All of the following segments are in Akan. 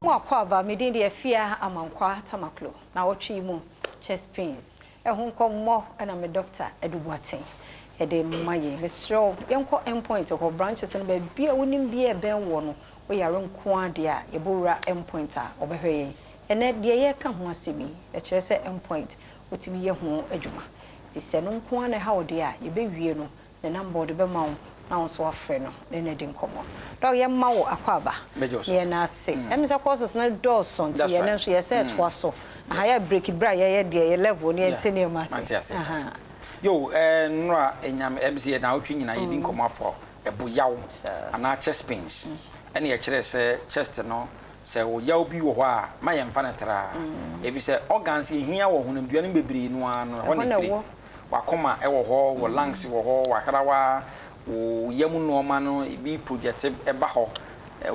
Mo akwaaba, me din de Afia Amankwa Tamaklo. Na wɔtwe yi mu chest pains ɛho nkɔmmɔ ɛna me Doctor Adu Boateng ɛde ma yɛn. Mesrɛ wo, yɛnkɔ Endpoint hɔ, branches no baabi a wonim bi a ɛbɛn wɔ no, woyare nko ara deɛ a, yɛbɔ wura Endpoint a, wɔbɛhwɛ yɛn. Ɛnɛ deɛ yɛreka ho asɛm yi, ɛkyerɛ sɛ Endpoint wotumi yɛ ho adwuma. Nti sɛ no nko ara na ɛha wo deɛ a, yɛbɛwie no, ne number ɔde bɛma wo na wo nso wafrɛ no ne no adi nkɔmmɔ. Doc, yɛmma wo akwaaba. Mɛgye wo so. Ne yɛn ase. Ɛmi sɛ courses no dɔɔso nti That's yɛn right. nso yɛsɛ ɛtoa so. Aha yɛ break bere a yɛyɛ deɛ yɛ level ne yɛnte nneɛma ase. Mate ase. Yo, nnora enyam ɛm sɛ yɛn awotwe nyinaa yɛdi nkɔmmɔ afɔ ɛbo yaw anaa chest pains. Ɛne yɛkyerɛ sɛ chest no, sɛ wo yaw bi wɔ hɔ a, ma yɛmfa no traa. Ɛfiri sɛ organs yɛhia wɔ honamdua no bebree no ara no, ɛhɔ Ɛhɔ na na ɛfiri. ɛwɔ. Wakoma ɛwɔ hɔ, wɔ lungs wɔ hɔ, wahrawa, wo yam nneɛma no ebi project ɛba hɔ.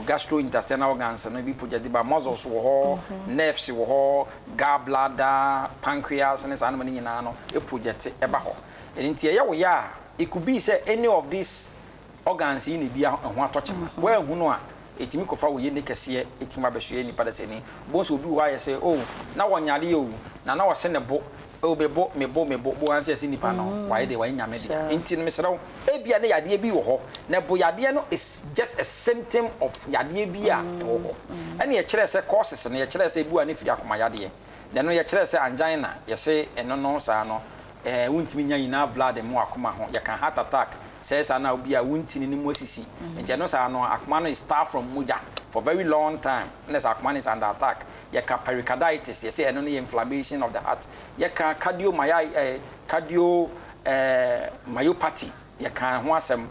Gastrointestinal organs no ebi project ba, muscles wɔ hɔ, nerves wɔ hɔ, gallbladder, pancreas ne saa nneɛma no nyinaa no e project ɛba hɔ. Ɛno nti ɛyɛ wo ya a, it could be sɛ any of these organs yi na ebi ɛho atɔ kyema. Woanhu no a, ɛtumi kɔfa wo yɛ ne kɛseɛ, ɛtumi abɛsoɛ nipa da sɛ ni. Bo nso obi wɔ hɔ ayɛ sɛ, oh, na wɔnyare o, na wɔsɛ ne bo, oh, me bo, me bo, me bo, bo ansa sɛ nipa no, wayɛ de wayɛ Nyame dea. Nti no mesrɛ wo, ebia ne yadeɛ bi wɔ hɔ, na bo yadeɛ no is just a symptom of yadeɛ bi a ɛwɔ hɔ. Ɛne yɛkyerɛ sɛ causes no, yɛkyerɛ sɛ ebi wɔ a ne firi akoma yadeɛ. Na ɛno yɛkyerɛ sɛ angina, yɛsɛ ɛno no saa no, wontumi nya nyinaa blood mu akoma ho. Yɛka heart attack, sɛ saa na obi a wontini ne mu asisi. Nti ɛno saa no, akoma no is starved from mogya for very long time. Na sɛ akoma no is under attack. Yɛka pericarditis, yɛsɛ ɛno no yɛ inflammation of the heart. Yɛka cardio myopathy, yɛka ho asɛm.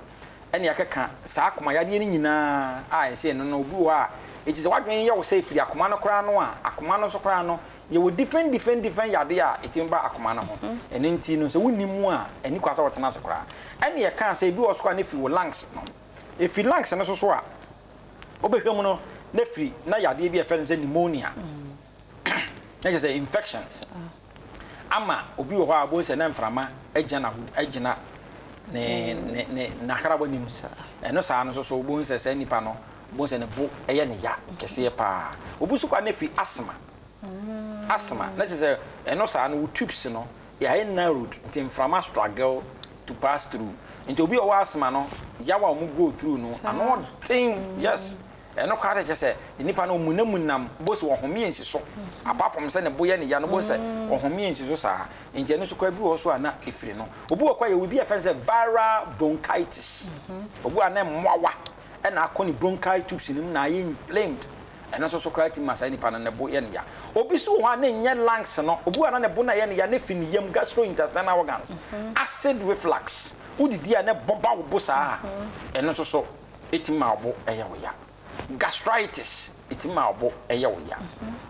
Ɛne yɛkeka saa akoma yadeɛ no nyinaa a yɛsɛ ɛno no obi wɔ hɔ a, ɛti sɛ wadwene yɛ wo sɛ ɛfiri akoma no koraa no a, akoma no nso koraa no, yɛwɔ different different different yadeɛ a ɛtumi ba akoma no ho. Ɛno nti no, sɛ wonni mu a, ɛni kwa sɛ wɔtena ase koraa. Ɛne yɛka sɛ ebi wɔ so koraa na ɛfiri wo lungs no. Ɛfiri lungs no so so a, wobɛhwɛ mu no, na firi na yadeɛ bi a yɛfrɛ no sɛ pneumonia. Na kyerɛ sɛ infections. Ama obi wɔ hɔ a wobɛhu sɛ na mframa agyina ne n'ahrawa nim. Ɛno saa no nso so wobɛhu sɛ saa nipa no, wobɛhu sɛ ne bo ɛyɛ ne ya kɛseɛ paa. Obi nso koraa na firi asthma. Asthma, na kyerɛ sɛ ɛno saa no wo tubes no yɛayɛ narrowed nti mframa struggle to pass through. Nti obi a ɔwɔ asthma no, yaw a wɔn go through no, ano ɔden, yes. Ɛno koraa de kyerɛ sɛ nipa no omunamunam, bo sɛ ɔhome nsi so. Apart from sɛ ne bo yɛ ne ya no, bo sɛ ɔhome nsi so saa. Nti ɛno nso koraa bi wɔ so a na ɛfiri no. Obi wɔ koraa yɛ obi a yɛfrɛ no sɛ viral bronchitis. Obi a na mmoawa ɛna akɔ ne bronchial tubes no mu na ayɛ inflamed. Ɛno nso so koraa tumi ma saa nipa no ne bo yɛ ne ya. Obi so wɔ hɔ a na nyɛ lungs no, obi wɔ a na ne bo na yɛ ne ya na fi ne yam, gastrointestinal organs. Acid reflux. Wodidi a na bɔba wo bo saa. Ɛno nso so ɛtumi ma wo bo ɛyɛ wo ya. Gastritis ɛtumi ma wo bo ɛyɛ wo ya.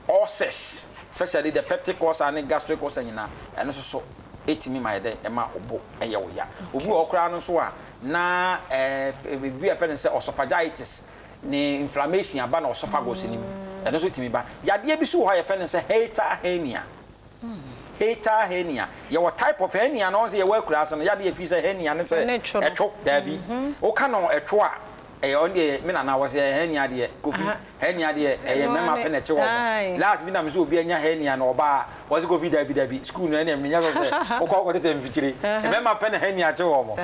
Ulcers, especially the peptic ulcer ne gastric ulcer nyinaa, ɛno nso so ɛtumi ma yɛ dɛ ɛma wo bo ɛyɛ wo ya. Obi wɔ hɔ koraa no nso a na biribi a yɛfrɛ no sɛ esophagitis, ne inflammation aba na esophagus nim, ɛno nso tumi ba. Yadeɛ bi so wɔ hɔ a yɛfrɛ no sɛ hiatal hernia. Hiatal hernia, yɛwɔ type of hernia no, sɛ yɛwɔ akura ase no, yadeɛ fi sɛ hernia ne sɛ Ɛne two no. ɛtwo daabi. Woka no ɛtwo a, ɛyɛ ɔno deɛ me nana wɔ sɛ hernia deɛ, Kofi, hernia deɛ ɛyɛ Ɛno mmarima ane. pɛ na ɛkye wɔn. Last bi na me sɛ obi anya hernia na ɔbaa, wɔsi Kofi daabi daabi, school no ɛne menya sɛ wokɔ akɔtete mfikyire. Mmarima pɛ na hernia kye wɔn.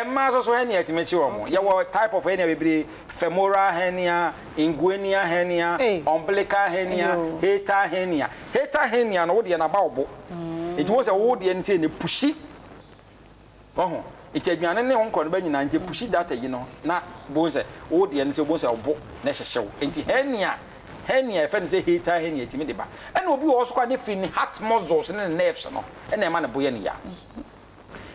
Mmaa nso so hernia tumi kye wɔn. Yɛwɔ type of hernia bebree, femoral hernia, inguinal hernia, umbilical hernia, hiatal hernia. Hiatal hernia no wo deɛ na ba wo bo. Nti wo sɛ wo deɛ no sɛ ne push. Ɔho. Nti aduane ne ho nkɔ no ba nyinaa nti push data yi no na bo sɛ wo deɛ no sɛ bo sɛ ɔbo na ɛhyehyɛ wo. Nti hernia yɛfrɛ no sɛ hiatal hernia tumi de ba. Ɛna obi wɔ hɔ so koraa ne firi ne heart muscles ne ne nerves no ɛna ɛma ne bo yɛ ne ya.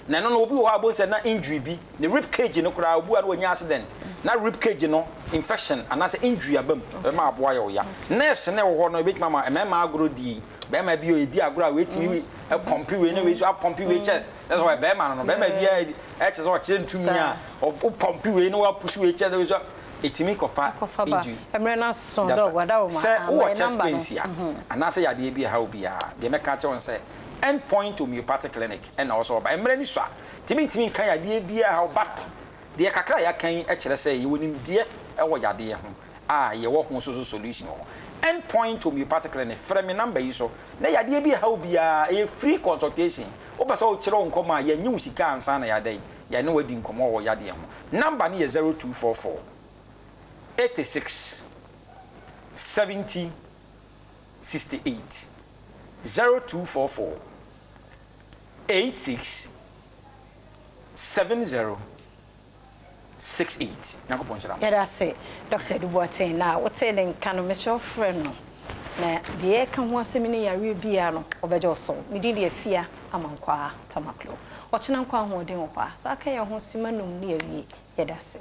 Na ɛno no obi wɔ hɔ a bo sɛ na injury bi ne rib cage no koraa, obi wɔ a na wanya accident na rib cage no infection anaasɛ injury aba mu, ɛbɛma aboa yɛ wo ya. Nerves ne wɔ hɔ no ebɛtumi ama mmarima agorɔ die, bɛrima bi a ɔdi agorɔ a weetumi ɛpump wei ne wei so apump wei chest, ɛsɛ sɛ ɔyɛ bɛrima no, bɛrima bi a ɛkyɛ sɛ ɔkyerɛ ntumi a ɔpump wei ne wapush wei chest wei so, ɛtumi kɔfa Akɔfa ba. injury. Mmerɛ no aso That's dɛ right. wada wo ma Sɛ ama wowɔ yɛ chest number no. pains a anaasɛ yadeɛ bi a ɛha wo biara deɛ, mɛka kyerɛ wo sɛ End Point Homeopathic Clinic ɛna wɔ sɛ ɔba. Mmerɛ ni so a tumi ntumi nka yadeɛ biara ha wo, but deɛ kakra a yɛaka yi kyerɛ sɛ yɛwɔ nimdeɛ ɛwɔ yadeɛ ho a yɛwɔ ho so solution wɔ hɔ. End Point Homeopathic Clinic, frɛ me number yi so na yadeɛ bi ɛha wo biara, ɛyɛ free consultation. Wopɛ sɛ wokyerɛ wo nkɔmmɔ a, yɛnnye wo sika ansa na yɛadɛn, yɛne wo adi nkɔmmɔ wɔ yadeɛ ho. Number no yɛ 0244 86 70 68, 0244 86 70 68. Nyankopɔn nhyira mo. Yɛda ase Doctor Adu Boateng na wotee ne nka no mesrɛ wo frɛ no na deɛ yɛreka ho asɛm yi ne yareɛ biara no ɔbɛgye wo so. Me din de Afia Amankwaa Tamaklo. Ɔkyena nkwa ahoɔden wɔ hɔ a saa ka yɛn ho simma num ne yɛawie. Yɛda ase.